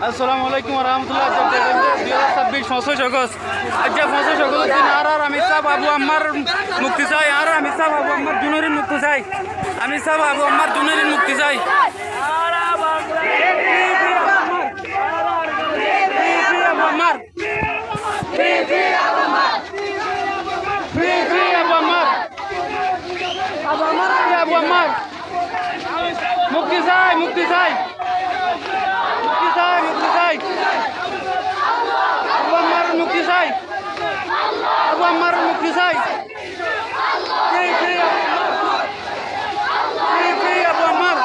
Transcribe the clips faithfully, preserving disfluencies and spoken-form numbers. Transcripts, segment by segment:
Assalamu alaikum wa rahmatullah. Aijja dui házar sábbic, foñsíc August. Aijja foñsíc August din añárar Amir sáb Abu Ammar mukti sai, añárar Amir sáb Abu Ammar Junorin mukti sai. Amir sáb Abu Ammar Junorin mukti sai. Free, free Abu Ammar. Free, free Abu Ammar. Free, free Abu Ammar. Abu Ammar, Abu Ammar. Mukti sai, mukti sai. Mukti sai, mukti sai. Abu Ammar mukti sai. Abu Ammar mukti sai. Free, free Abu Ammar.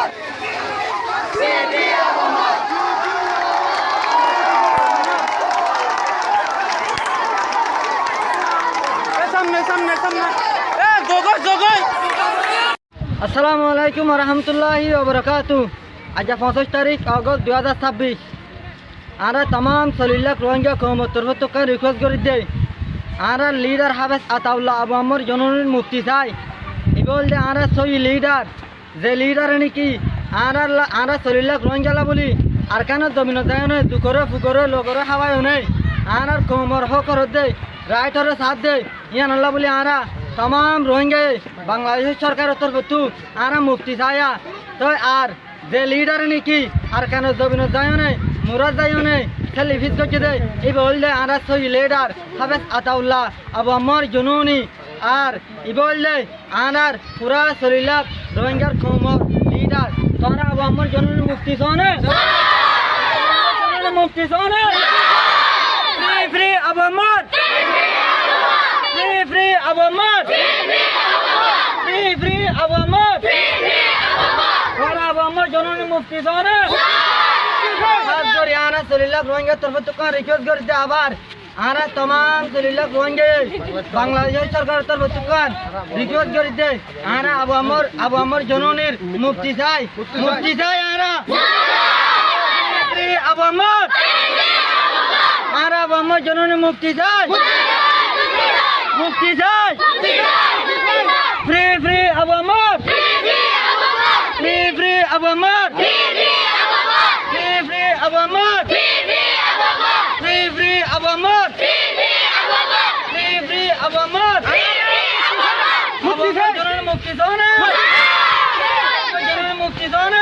Free, free Abu Ammar. E, samne, samne, samne. E, zogoi, zogoi. Assalamu alaikum wa rahmatullahi wa barakatuhu. Aijja foñsíc tarík August dui házar sábbic. Añára tamam sollíc lak Rohingya koumor torfóttu ekkán request gorídde, añárar lidar Háfez Ataullah Abu Ammar Jununir mukti sai. Ibá óilde añárar sóiyi lidar, ze lidare néki añárar la-, añárar sollíc lak Rohingyalla bóli Arkanor zobinot zaiyóne, dukóre, fukóre, logóre háwaiyóne, añárar koumor hók horódde, raithóre saádde, yíanolla bóli añára tamam Rohingyaye Bangladecór sorkaror torfóttu añára mukti saiyá. Toi ar ze lidare néki Arkanor zobinot zaiyóne, Murát zaiyóne, selifis goijjé dé, íba óilde añárar sóiyi lidar Háfez Ataullah Abu Ammar Jununi. Ar íba óilde añárar fura sollíc lak Rohingyar koumor lidar. Tuáñra Abu Ammar Jununir mukti soóne? Mukti soóne? Free, free Abu Ammar! Free, free Abu Ammar! Free, free Abu Ammar! Tuáñra Abu Ammar Jununir mukti soóne? Hás gorí añára sollíc lak Rohingyar torfóttu ekkán request gorídde abar. Añára tamam sollíc lak Rohingyaye Bangladecór sorkaror torfóttu ekkán request gorídde, añára Abu Ammar, Abu Ammar Jununir mukti sai, mukti sai añára. Free Abu Ammar! Añára Abu Ammar Jununir mukti sai! Mukti sai! Free, free Abu Ammar! Free, free Abu Ammar! Free, free Abu Ammar! Free, free Abu Ammar! Free, free Abu Ammar! Free, free Abu Ammar! Free, free Abu Ammar! Mukti sai! Jununir mukti soóne? Jununir mukti soóne?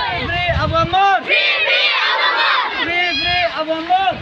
Free, free Abu Ammar! Free, free Abu Ammar! Free, free Abu Ammar!